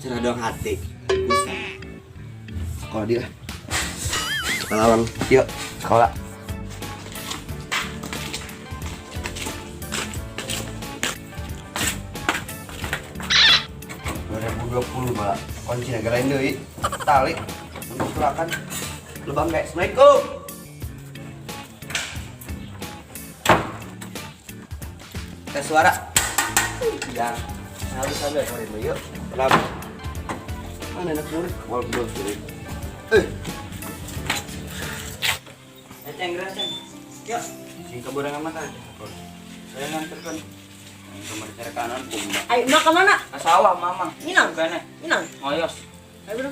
Cerah doang hati. Bisa. Sekolah dia. Sekolah bang. Yuk, sekolah. 2020 malah kunci negara lain deui tali untuk tulakan lubang guys. Assalamualaikum. Tes suara ya harus ada kemarin yuk. Kenapa mana anak murid wal bos ini eh. Eh, Ceng, gerak, Ceng. Yuk, sing keburangan mata. Saya nganterkan. Kamar cara kanan, kumba. Ayo, mak kemana? Ke sawah, mama. Minang? Kene. Minang. Ngoyos. Ayo bro.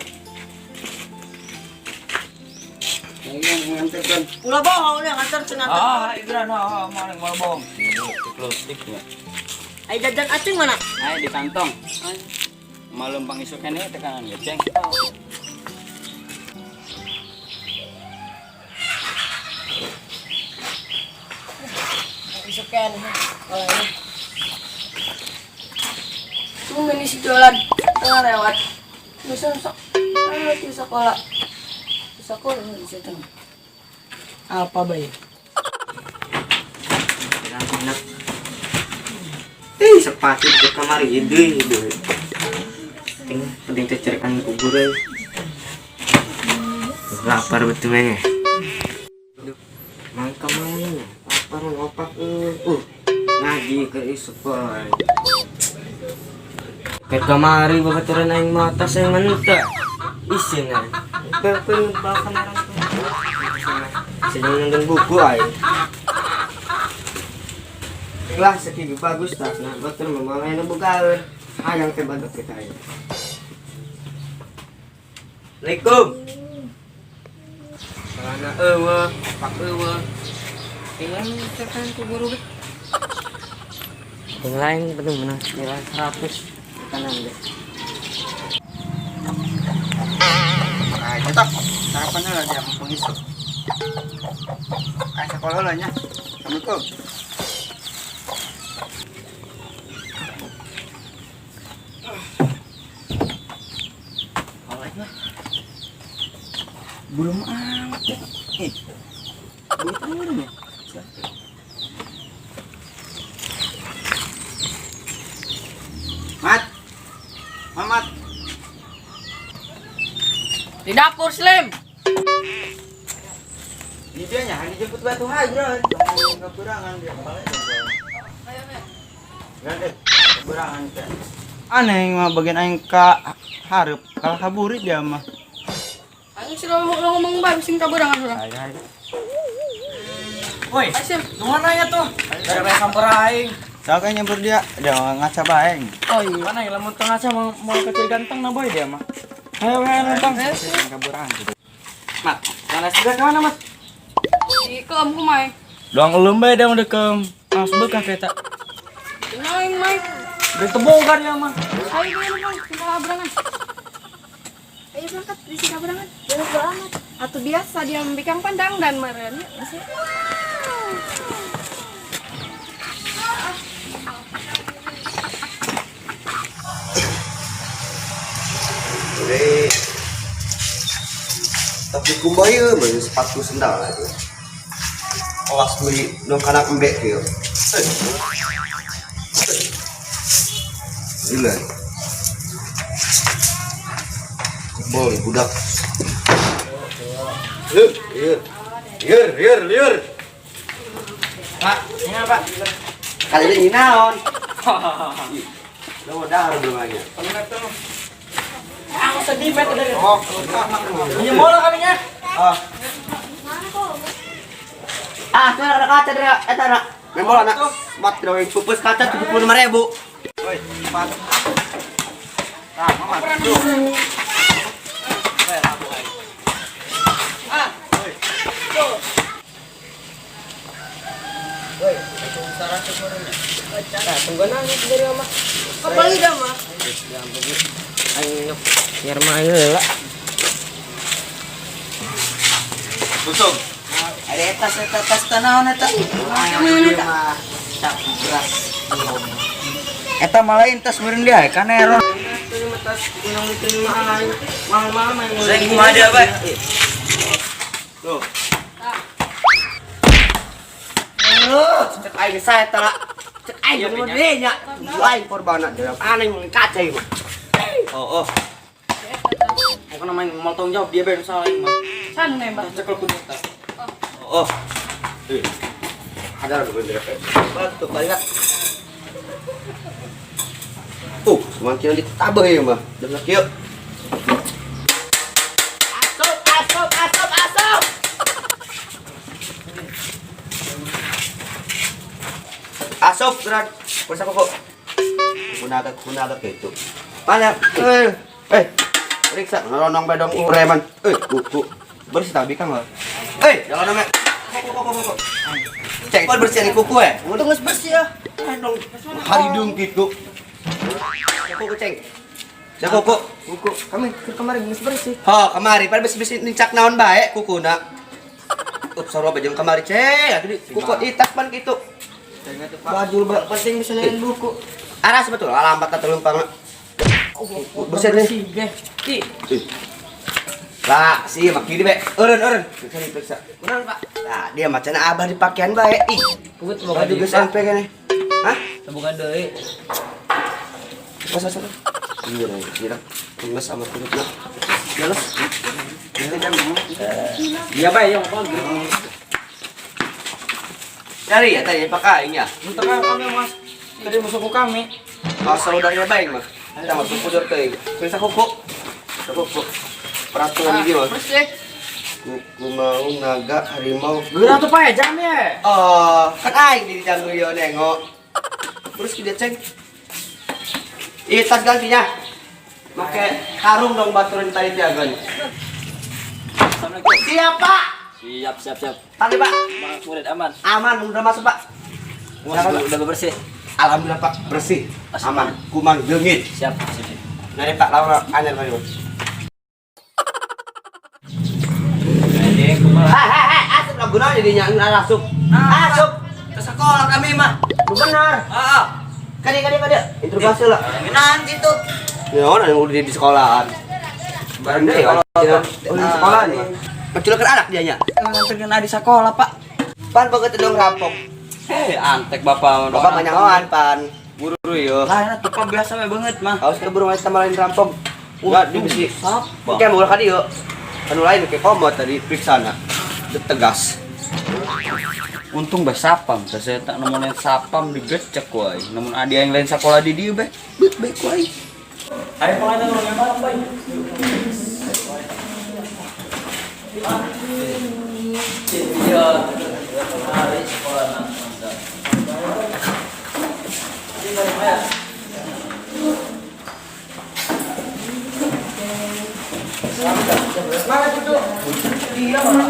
Yang nganterkan. Ulah bohong nih nganter cenah. Ah, Idran, ah, maling mau bohong. Tik ya. Ayo jajan acing mana? Ayo di kantong. Malum pangisuk kene tekanan ya, Ceng. Isuk kan. Kalau ini. Tumben isi jualan. Tengah lewat. Bisa sok. Ayo di sekolah. Di sekolah di situ. Apa bayi? Enak. Eh, sepatu di kamar ide ide. Penting penting cerikan kubur eh. Lapar betul ya. Mang kemana? Lapar ngopak ngaji ke isuk boy. Ke kamari babaturan aing mata saya menta. Isin ay. Pero bahkan orang tuh. Sedang nonton buku aing. Lah sekigu bagus tas nah batur memang nu bukaeun. Hayang teh badak kita aing. Assalamualaikum. Celana eueuh, pak eueuh. Tinggal cekan ku guru ge. Yang lain penting menang nilai 100 kanan deh. Nah, cetak. Sarapannya lah dia mumpung isuk. Ayo sekolah lah nya. Assalamualaikum. Belum amat ya. Eh, belum turun ya. Mat, Mamat. Di dapur Slim. Ini dia nya, dijemput batu hydron. Kekurangan dia kepala. Enggak deh, kekurangan teh. Aneh mah bagian aing ka hareup kalah kaburit dia mah. Aing sih ngomong ngomong bae sing kaburangan urang. Ayo ayo. Woi, Ayo Sim. mana ya tuh? Dari samper aing. Soalnya nyamper dia, dia ngaca baeng. Oh iya. Mana yang lamun tengah mau mau kecil ganteng nah boy dia mah. Ayo ayo nentang. Kaburan gitu. Mat, mana sudah kemana mat? Di keem kumae. Doang elem bae dia udah ke Mas bekah kereta. Aing mai. Udah tebongkar ya mah. Ayo ayo ayo sing kaburangan. Ayo berangkat di sing kaburangan. Jauh banget. Atau biasa dia membikang pandang dan meren. Oke. Tapi kumbaya beli sepatu sendal lah tu. Kelas beli dong kanak embek tu. Gila. Boleh budak. Liur, liur, liur, liur, liur. Pak, ini apa? Kali ini naon? Lo udah belum aja. Aku sedih met udah. Oh, Ini bola kalinya. ah. Ah, tuh ada kaca ada, eta ada. Main bola nak. Mat drawing pupus kaca 75.000. Woi, cepat. Nah, mama. Tuh. Ah, woi. Woi, itu 100 orangnya. Nah, tunggu nangis dari mama. Kembali dah mah. Ayo, nyar main lah. Busung. Ada tas eta tas tanaon eta. Mana cap beras. Eta malain tas meureun dia kan error. Tas yang diterima aing. Mahal-mahal main. Saya kumaha dia, Pak? Tuh. Cek aing saya tara. Cek aing nu deui nya. Aing korbanna dalam aneh mun kaca ieu mah. Oh, oh. Bukan main mau tanggung jawab dia ben salah aing mah. San nembak. Cekel kudu tas. Oh. Oh. Eh. Ada lu bener. Batu kali lah. Semakin ditabeh ieu mah. Udah kieu. Asup, asup, asup, asup. Asup, gerak. Periksa kok. Kunaga, kunaga gitu. Mana? Eh, eh. Periksa ngelonong bedong ureman. Eh, kuku. Bersih tapi kan lo. Eh, jangan nongek. Kuku, kuku, kuku. Cek, kau bersihin kuku eh. Untung geus bersih ya. Dong. Hari dung gitu. Kuku ceng. Cek kuku. Buku kami ke kemarin geus bersih. Ho, kemari pada bersih-bersih nincak naon bae kukuna. Up sarua bajang kemari ceng. Atuh di kuku itak pan kitu. Bajul ba. Penting bisa nyariin buku. Aras betul, lambat ta telumpang. Bersih nih. Bersih ge. Ti. Lah, sih mak kiri be. Eureun eureun. Periksa diperiksa. Kurang, Pak. Nah, dia macana abah di pakaian bae. Ih, Kuku tuh boga baju deui, geus Pak. sampe kene. Hah? Boga deui. Pas pas. Iya, kira geus sama kulitna. Jelas. Iya, Pak, ya apa? Cari ya tadi pakainya. Untuk kami Mas. Tadi musuh kami. Kalau saudaranya baik mah. Kita masuk kudur teuing. Periksa kuku. Periksa kuku. Peraturan dia mah. Bersih. Kuku mau naga harimau. Geura tuh Pak ya, jam ya. Oh, kan aing di janggu yo nengok. Terus kita cek. Ih, tas gantinya. Make karung dong baturin tadi tiagan. Assalamualaikum. Siap, Pak. Siap, siap, siap. Tadi, Pak. Maaf, murid aman. Aman, udah masuk, Pak. Udah, udah bersih. Alhamdulillah, Pak. Bersih. Aman. Kuman leungit. Siap, siap, siap. Nah, ini, Pak, lawan anyar kali, Pak. Hei, hei, hei, asup lah gunanya di nyak asup. Asup. Ke sekolah kami mah. Lu benar. Ah, Kade, kade, kade. Interogasi lah. nanti tuh. Ya, orang yang udah di sekolahan. Bareng deh, udah di sekolah nih. Penculikan anak dianya. Nganterin adik sekolah, Pak. Pan banget dong rampok. Eh, antek bapak. Bapak manyangoan pan. Buru yo. Lah, tuh Pak biasa we banget mah. Awas keburu masih tambah lain rampok. Enggak di besi. Siapa? Oke, mau kali yo. Anu lain kayak komot tadi periksa na. Tegas. Untung bah sapam, saya tak nemuin sapam digecek wae. Namun ada yang lain sekolah di dia bah. Bet baik wae. Ayo pengen orang yang mana, Pak? Iya, hari sekolah Mana itu? Iya, Pak.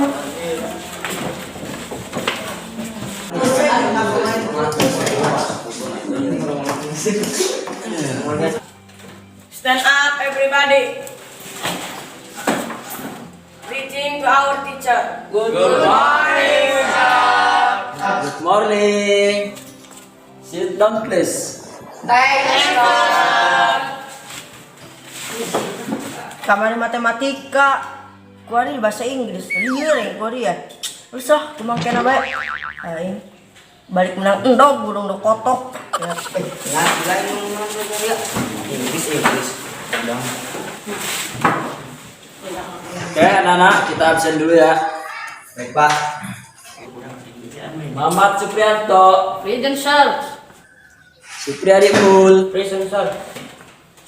Stand up everybody. Greeting to our teacher. Good morning, sir. Good morning. Sit down, please. Kamari matematika, kuari bahasa Inggris, lieur ya kuari ya. Terus ah, kumang kena bae. Aing balik menang endog burung dok kotok. Ya. Inggris Inggris. Oke, anak-anak, kita absen dulu ya. Baik, Pak. Mamat Supriyanto, Present sir. Supriyadi Mul, Present, sir.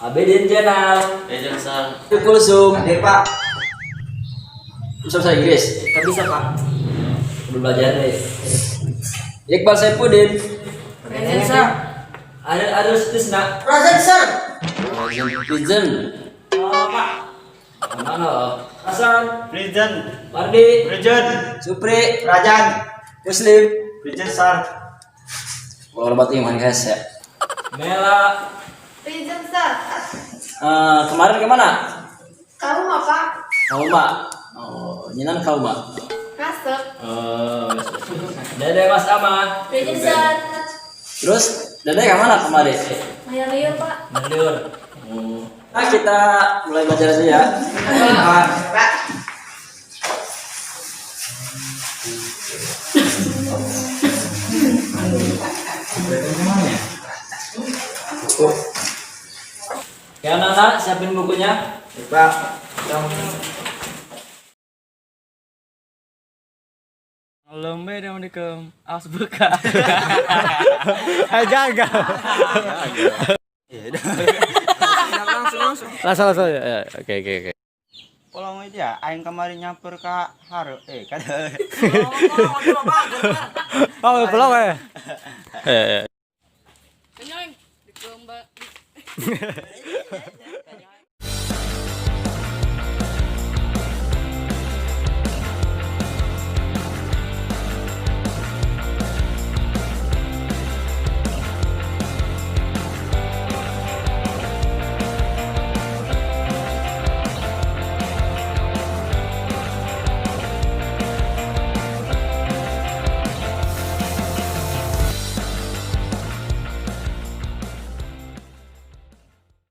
Abidin Jenal, Present, sir. Kulsum. Hadir, Pak. Bisa bahasa Inggris? Tak bisa, Pak. Belum belajar nih. Iqbal Saifuddin, Present sir. Adil Adil Sutisna, Present sir. Present. Oh, Pak. Mana? Hasan, Present, Mardi, present, Supri, Rajan, Muslim. present sir. Hormat iman guys ya. Mela, Present sir. Kemarin kemana? Kamu mah Pak. Kauma. Oh, nyinan kauma. Masuk. Oh, Dede Mas Ama. Present sir. Terus, Dede kemana kemarin? Maya liur Pak. Mandur. Oh. Nah, kita mulai belajar aja ya. Ya, anak-anak, siapin bukunya. Pak. Lombe dong di ke awas buka. Eh gagal. Langsung langsung. Langsung langsung ya. Ya, oke. Pulang aja, aing kemarin nyamper ka Haro, eh kada. Oh, pulang ya. Eh. Kenyang. Dikembang.